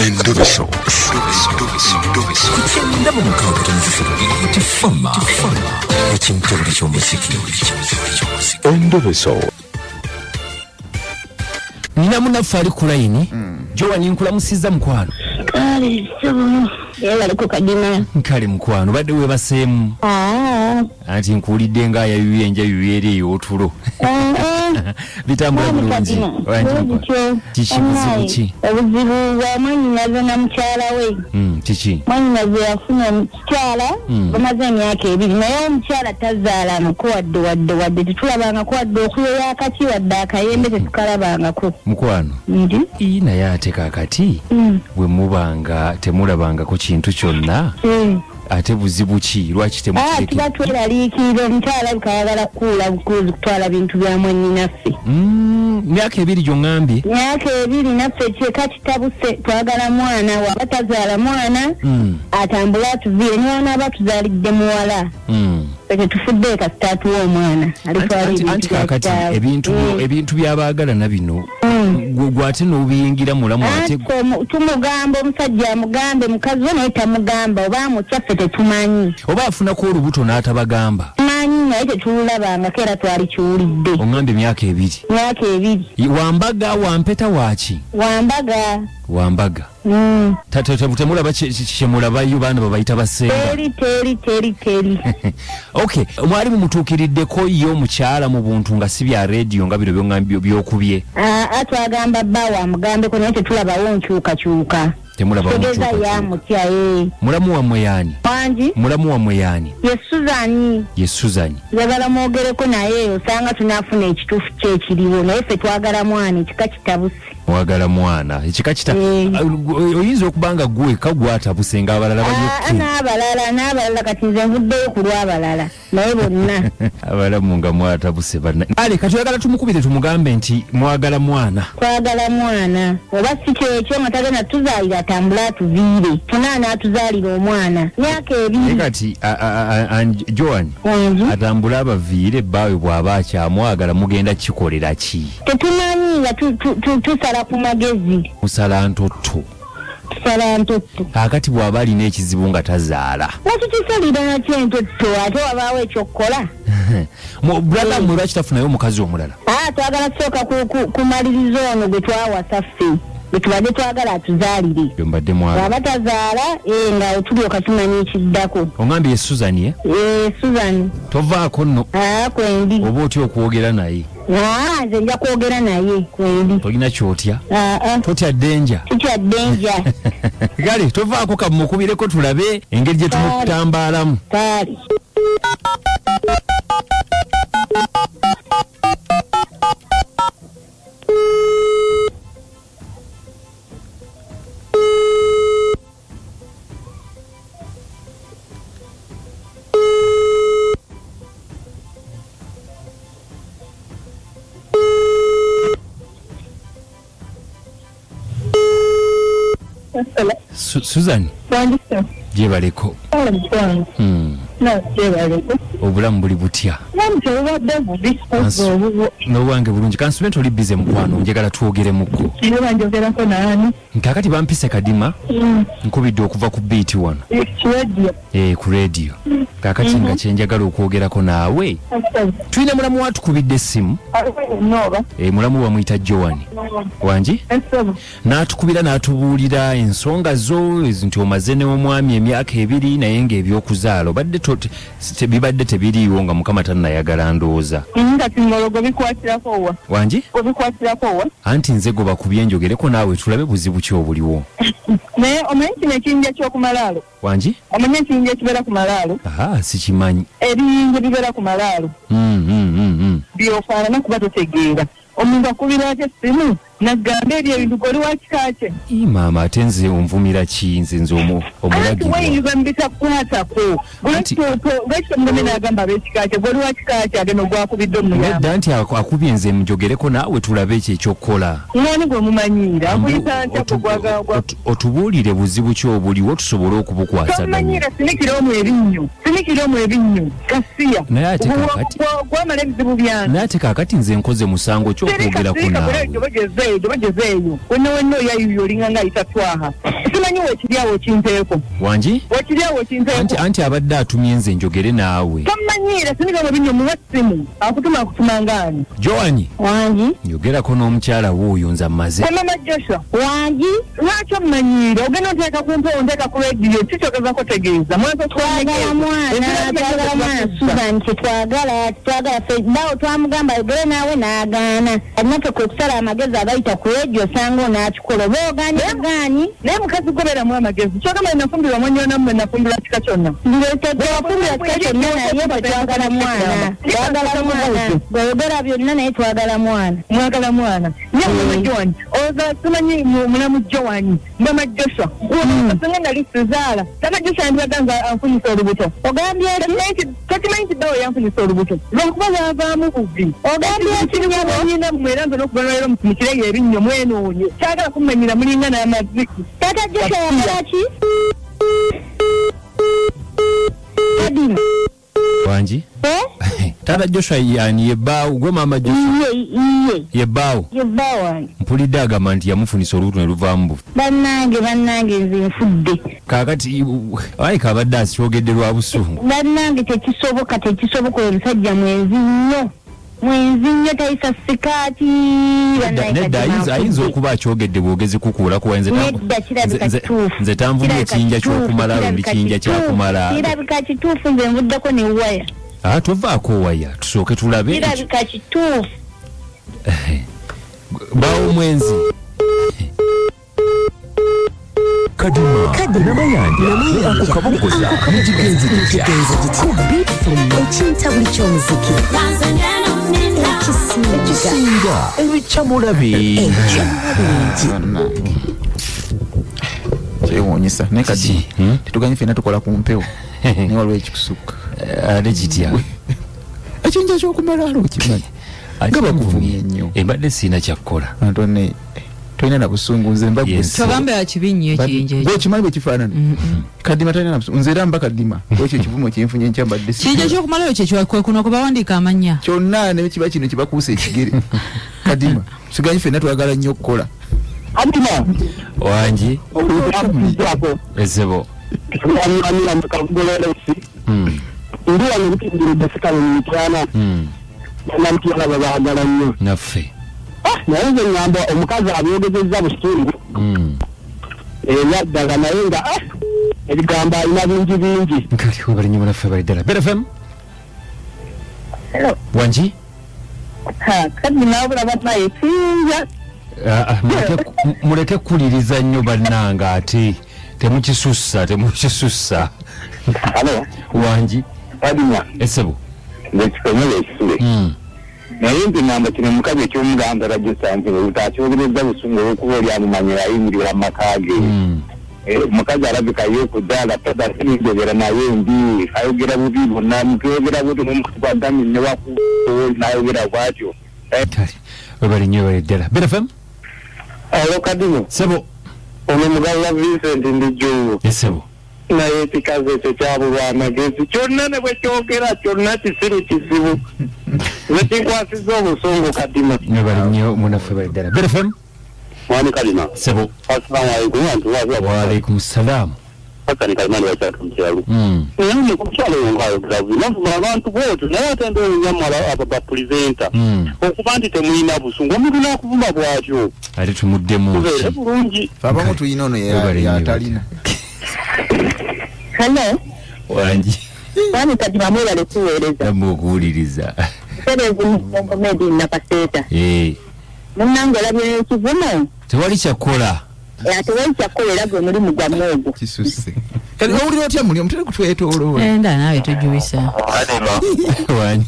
Endobeso. Ku 96.3 Tifama ekimtobole ky'omuziki. Endobeso. Nina munaffe ali ku layini. Joan, nkulamusizza mukwano. Kale ssebo, yeebaleko Kadima. Nkale mukwano, badde weebaseemu? Aa. Anti nkuwulidde ng'ayayuya enjayuya eri ey'otulo. Bitambula Mwami bulungi? Kadima, Wangi mukwano. bwegityo. Kiki, buzibu ki? Obuzibu bwa mwannyinaze na mukyala we. Kiki? Mwannyinaze yafuna omukyala, bamaze emyaka 2, naye omukyala tazaalangako wadde wadde wadde, tetulabangako wadde okuyoya akaki wadde akayembe tetukalabangako. Mukwano. Ndi? Ii, naye ate kaakati bwe mubanga temulabangako kintu kyonna, ate buzibu ki? Lwaki temukireke? Tuba tweraliikirira, omukyala alabika ayagala kukuula bukuuzi kutwala bintu bya mwannyinaffe. Myaka 2 gy'oŋŋambye? Myaka 2, naffe kyeka kitabuse, twagala mwana. Waba tazaala mwana, atambule atuviire, niwanaaba atuzaalidde muwala. Ffe tetufudde, kasita atuwa omwana alitwala ebintu Anti bya kaakati kitaawe. ebintu ebintu by'abaagalana bino, gwe ate n'obiyingira mulamu ate. Anti tumugamba omusajja amugambe mukazi we, naye tamugamba, oba amutya, ffe tetumanyi. Oba afunako olubuto n'atabagamba. Tumanyi, naye tetululabangako era twali kiwulidde. Oŋŋambye myaka 2? Myaka 2. Wambaga, wampeta, waaki? Wambaga. Wambaga. Temulaba kyemulabayo baana babayita basenga? Teri, teri, teri, teri. Okay, mwali mumutuukiriddeko ye omukyala mu buntu nga si bya rediyo nga bino by'oŋŋambye by'okubye? Aa, twagamba bbaawe amugambeko, naye tetulabawo nkyukakyuka. Temulabawo Tegeeza nkyukakyuka. yamutya. Mulamu wammwe yaani? Wangi? Mulamu wammwe yaani? Ye Suzani. Ye Suzani. Njagala mwogereko naye, osanga tunaafuna ekituufu kye ekiriwo, naye ffe twagala mwana, ekika kitabuse. Mwagala mwana, ekika kita. Oyinza okuba nga gwe kagwatabuse nga abalala bali okay. N'abalala, kati nze nvuddeyo ku lw'abalala, naye bonna. Abalamu nga mwatabuse banna. Ale kati oyagala tumukubire tumugambe nti mwagala mwana? Twagala mwana, oba si kyekyo nga tagenda tuzaalira, atambule atuviire, funa anaatuzaalira omwana. Myaka Naye 2. kati Joan, Wangi? atambule abaviire, ebbaawe bw'aba akyamwagala mugenda kikolera ki? Tetumanyi, nga tusala ku magezi. Musala ntotto. Tusala ntotto. Kaakati bw'aba alina ekizibu nga tazaala? Nakikisalira nakyo entotto, ate wabaawo ekyokukola. Brother mmwe lwaki tafunayo omukazi omulala? Twagala kusooka kumaliriza ono gwe twawasa ffe, gwe tubadde twagala atuzaalire. Gwe mbadde mwagala. Bw'aba tazaala, nga tulyoka tumanya ekiddako. Oŋŋambye ye Susan, eh? Susan. Tovaako nno. Kwendi. Oba otya okwogera naye? Nze nja kwogera naye, kwendi. Tolina ky'otya? Totya ddenja? Tutya ddenja. Kale tovaako, kamukubireko tulabe engeri gye tumutambaalamu. Kale. Susan. Wandise. Gyebaleko. Kale mukwano. Gyebaleko. Obulamu buli butya? Obulamu tebubadde bubi, obubo. N'obwange bulungi. Kansube nti oli bize mukwano, njagala twogeremukko. Naye banjogerako naani? Kaakati bampise Kadima, nkubidde okuva ku Beat wano. Ku radio. Ku radio. Kaakati nga kyenjagala okwogerako naawe. Tulina mulamu watukubidde essimu. Nooba. Mulamu bamuyita Joan. Wangi? N'atukubira n'atubuulira ensonga zo nti omaze n'omwami emyaka 2, naye ng'ebyokuzaala obadde bibadde tebiriiwo nga Mukama tannayagala ndowooza. Nga tingolo gwe bikwatirako wa? Wangi? Gwe bikwatirako wa? Anti nze gwe bakubye njogereko naawe tulabe buzibu ki obuliwo. Naye omanyi kino ekiyinja ky'oku malaalo? Wangi? Omanyi ekiyinja ekibeera ku malaalo? Aha, sikimanyi. Ebiyinja bibeera ku malaalo. Byofaanana kuba totegeera. Omuntu akubira atya essimu nagamba ebyo ebintu gwe oli wa kika kye? Ii, maama, ate nze onvumira ki? Nze omulagirwa. Anti weyingiza mu bitakukwatako. Lwaki tomugambe n'agamba ab'ekika kye? Gwe oli wa kika kye, agenda ogwakubidde omuyamba. Nedda, nti akubye nze njogereko naawe tulabe ekyo ekyokukola. Mwani gwe mumanyiira? Akuyita ntya gwe Otubuulire buzibu ki obuliwo tusobole okubukwasaganya. Tomanyiira, sinikira omwo ebinnyo. Sinikira omwo ebinnyo. Gasiya. Naye ate kaakati Gwamala ebizibu byange. Naye ate kaakati nze nkoze musango ki Sirika, okwogerako sirika, naawe? bwe jobogeze. eyo gye bageze eyo wenna wenna oyayuyo olinga nga ayita twaha simanyi wekiri awo okinteeko. Wangi? Wekiri awo okinteeko. Anti abadde atumye nze njogere naawe. Tomanyiira sinika mu binyo muwa ssimu akutuma akutuma ngaani. Joan. Wangi? Nyogerako n'omukyala wuuyo nze ammaze. Mama Joshua. Wangi? Lwaki ommanyiira ogenda onteeka ku mpewo onteeka ku rediyo kikyogezako tegeeza twagala mwana twagala mwana Susan kyetwagala twagala ffe bawo twamugamba ayogere naawe n'agaana naffe kwe kusala amagezi abayita ku rediyo osanga onaakikola oba ogaanye ogaanyi. Naye mukazi goberamu amagezi kyogamba nafumbirwa mwanyona mmwe nafumbirwa kika kyonna. Tewafumbirwa kika kyonna naye ffe twagala mwana twagala mwana bw'oyogera byonna naye twagala mwana. Mwagala mwana ye mama Joan oza simanyi mulamu Joan mama Joshua singa nali sizaala tata Joshua yandibadde nze anfunyisa olubuto. Ogambye ki? Tokimanyi nti bbawe yanfunyisa olubuto lwakuba lwavaamu bubi. Ogambye ki nnyabo? Nyina mmwe era nze n'okuva lwaleero mutumikireyo ebinnyo mwenoonye kyagala kummanyira mulinga n'amazzi. Tata Joshua yakola ki? Wangi? Tata Joshua yani yebbaawo gwe mama Joshua. Iye. Yebbaawo. Yebbaawo wange. Mpulidde agamba nti yamufunisa olubuto ne luvaamu bufi. Bannange bannange nze nfudde. Kaakati ayi abadde akyogedde lwa busungu. Bannange tekisoboka tekisoboka oyo musajja mwenzi nnyo. Mwenzi nnyo tayisa sikaati. Nedda ayinza okuba akyogedde bwogezi kukuula kuwa nze nze tanvumye ekiyinja ky'okumala lundi kiyinja kyakumala. Kirabika kituufu nze nvuddeko ne waya. Tovaako waya tusooke tulabe. Kirabika kituufu. Bawo mwenzi. Kadima Namayanja akukabongoza mukigenzi kitya ekintabuli ky'omuziki ekisinga ebikyamulabe kyewuunyisa naye kati tetuganyi ffenna tukola ku mpewo naye waliwo ekikusukka ate kitya ekiyinja ky'okumalaalo okimanyi nga bakuvumye nnyo embadde siina kyakkola tolina na busungu nze mba tobambe akibi nnyo ekiyinja ekyo okimanyi bwe kifaanana Kadima talina na busungu nze era mba Kadima ekyo ekivumo kyenfunye nkya mbadde kiyinja ky'okumalayo kye kwe kuno kwe bawandiika amannya kyonna ne kiba kino kibakuusa ekigere Kadima siganyi ffenna twagala nnyo okukola. Kadima wangi ezebo naffe naye nze ngamba omukazi abyogezezza busungu era ddala naye nga ebigambo alina bingi bingi. Nkaliwo bali nnyo naffe bali ddala. Better FM. Wangi? Kadima wabula bannaye kiyinja muleke kukuliriza nnyo bannange ate temukisussa temukisussa. Wangi? Kadima esebo nze kikomere ekisule naye nti ngamba kino omukazi ekyomugamba rajosanze otakyogereza busungu olwokuba oli amumanyira ayimirira mu maka ge. Omukazi alabika ye okuzaala tazasinjogera naye mbi ayogera bubi bonna mutwogera buti n'omukazi newaku n'ayogera bwatyo. Webali nnyo bali ddala. Better FM. Alo Kadima. Sebo. Ono mugala Vincent Ndijungu. Esebo. Naye ekikazi ekyo kyabulwa amagezi kyonna ne bwe kyogera kyonna kisiru kizibu nze kinkwasizza obusungu Kadima. Webali nnyo munaffe bali ddala. Better FM. Mwami Kadima. Sebo. Assalamu alaikum warahmatullahi. Wa alaikum salam. Hasani Kalimani wakyatu mukyalo. Naye omukyalo oyo ng'ayogera bubi navuma abantu bwotyo naye ate ndowooza abo bapulizenta okuba nti temulina busungu omuntu n'akuvuma bw'atyo ate tumuddemu tubeere bulungi. Abamu tulina ono yatalina. Hello. Wangi? Mwami Kadima mwebale kuweereza. Namwe okuwuliriza. Tereeza Mugongo Medi Nakaseeta. Munnange olabye ekivumo? Tewali kyakukola. Tewali kyakukola era gwe mulimu gwammwe ogwo. Kisusse. Kati owulira otya muli omutera kutwetooloola? Enda naawe tojuwisa. Wangi?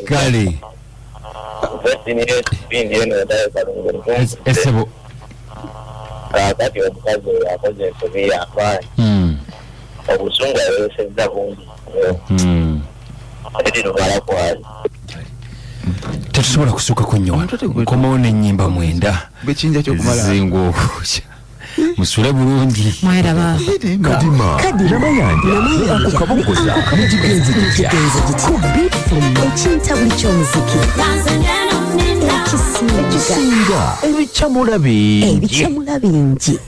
Kale. Esebo. Kaakati omukazi oyo akoze ensobi y'amaanyi. Obusungu ayolesezza bungi nnyo. Ate lumala kwali. Tetusobola kusukako nnyo wano. Nkomawo n'ennyimba 9. Bw'ekiyinja ky'okumala. Ezisinga okwokya. Musule bulungi. Mweraba. Kadima Namayanja akukabongoza mukigenzi kitya ekintabuli ky'omuziki Singa ebikyamula bingi. Ebikyamula bingi.